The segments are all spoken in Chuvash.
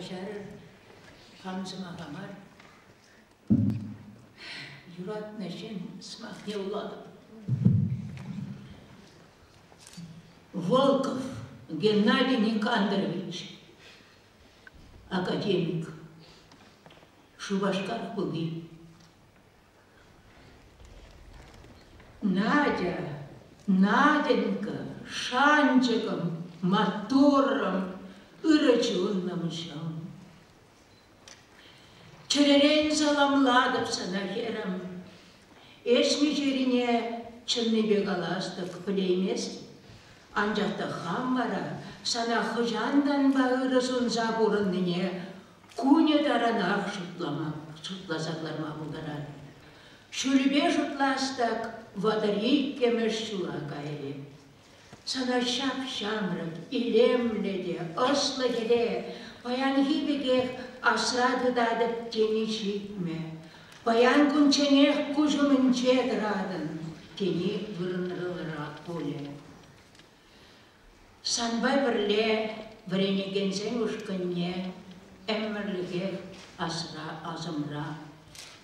Каҫарӑр, хам сӑмаха мар, юратнӑ ҫын сӑмахне вулатӑп. Волков Геннадий Никандрович, академик, Шупашкар хули. Надя, Наденька, шанчӑкӑм, маттуррӑм, ырӑ чунлӑмҫӑм. Чӗререн саламлатӑп сана, хӗрӗм. Эс миҫерине чӑннипе калас-тӑк пӗлеймест. Анчах та хам вара сана хӑҫантанпа ырӑ сунса пурӑннине кунӗ таранах шутлама, шутласа кӑларма пултарать. Ҫулӗпе шутлас-тӑк 32-мӗш ҫула кайрӗ. Сана ҫап-ҫамрӑк, илемлӗ те ӑслӑ хӗре паянхи пекех асра тытатӑп тени ҫитмӗ. Паян кунчченех куҫ умӗнче тӑратӑн тени вырӑнлӑрах пулӗ. Санпа пӗрле вӗренекенсен ушкӑнне ӗмӗрлӗхех асра асӑмра.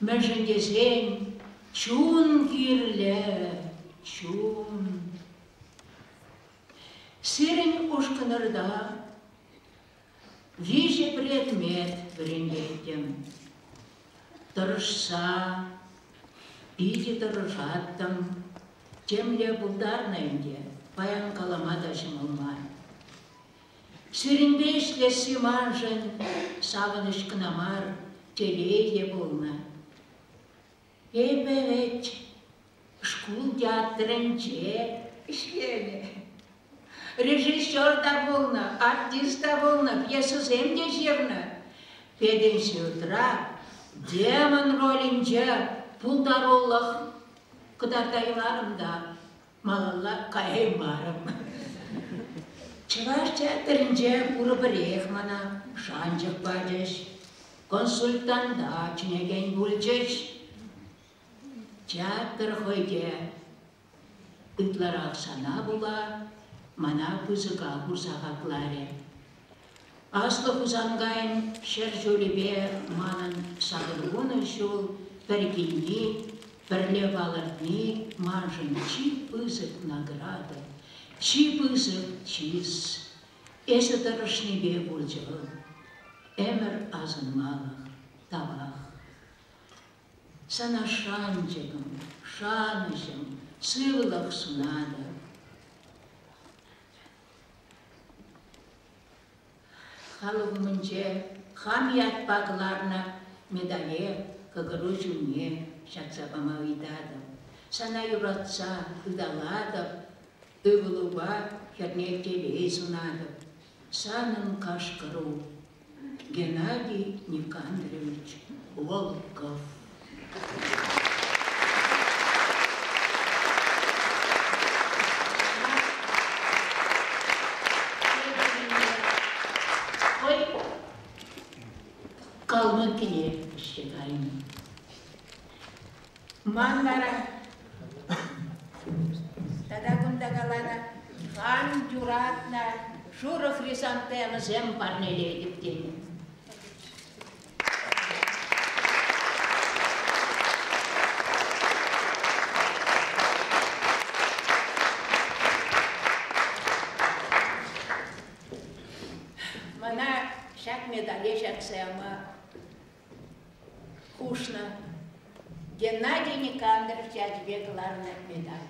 Мӗншӗн тесен чун кирлӗ, чун. Сирӗн ушкӑнӑрта виҫӗ предмет вӗрентеттӗм. Тӑрӑшса, питӗ тӑрӑшаттӑм. Темле пултарнӑ ӗнтӗ, паян калама та ҫӑмӑл мар. Сирӗнпе ӗҫлесси маншӑн савӑнӑҫ кӑна мар, телей те пулнӑ. Эпӗ вӗт шкул театрӗнче ӗҫленӗ. Режиссер та пулнӑ, артист та пулнӑ, пьесӑсем те ҫырнӑ. Пединститутра демон ролӗнче пултарулӑх кӑтартаймарӑм та малалла каяймарӑм. Чӑваш театрӗнче пурпӗрех мана шанчӑк пачӗҫ, консультанта чӗнекен пулчӗҫ. Театр хӑй те ытларах сана пула мана пысӑка хурса хакларӗ. Аслӑ Хусанкайӑн 100 ҫулӗпе манӑн 80 ҫул пӗр килни, пӗрле палӑртни маншӑн чи пысӑк награда, чи пысӑк чыс. Эсӗ тӑрӑшнипе пулчӗ вӑл. Ӗмӗр асӑнмалӑх тавах. Сана шанчӑкӑм, шанӑҫӑм, сывлӑх сунатӑп. Халӑх умӗнче хам ятпа кӑларнӑ медале кӑкӑру ҫумне ҫакса пама ыйтатӑп. Сана юратса ыталатӑп, ывӑлупа хӗрне телей сунатӑп. Санӑн кашкӑру Геннадий Никандрович Волков. Хӑй Калмӑккине ӗҫсе кайнӑ. Ман вара тата кунта каланӑ, хам юратнӑ шурӑ хризантемӑсем парнелетӗп тенӗ. Мана ҫак медале ҫакса яма хушнӑ Геннадий Никандров ячӗпе кӑларнӑ медаль.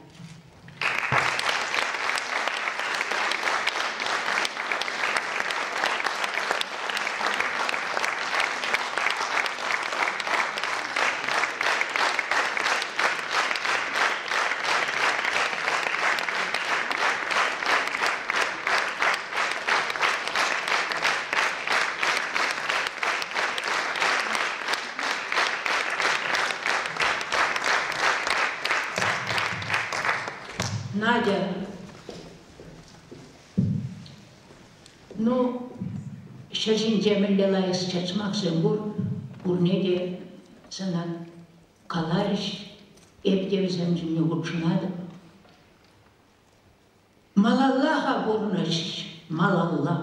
Надя, ну, 100 ҫинче мӗнле лайӑх сӑмахсем пур, пурне те сана каларӗҫ, эп те вӗсем ҫумне хутшӑнатӑп. Малалла-ха пурнӑҫ, малалла.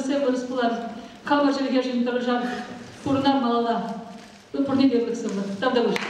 Вырӑссем вырӑс пулар. Хамӑр чӗлхешӗн тӑрӑшар. Пурӑнар малалла. Пурне те ырлӑх-сывлӑх. Тавтапуҫ.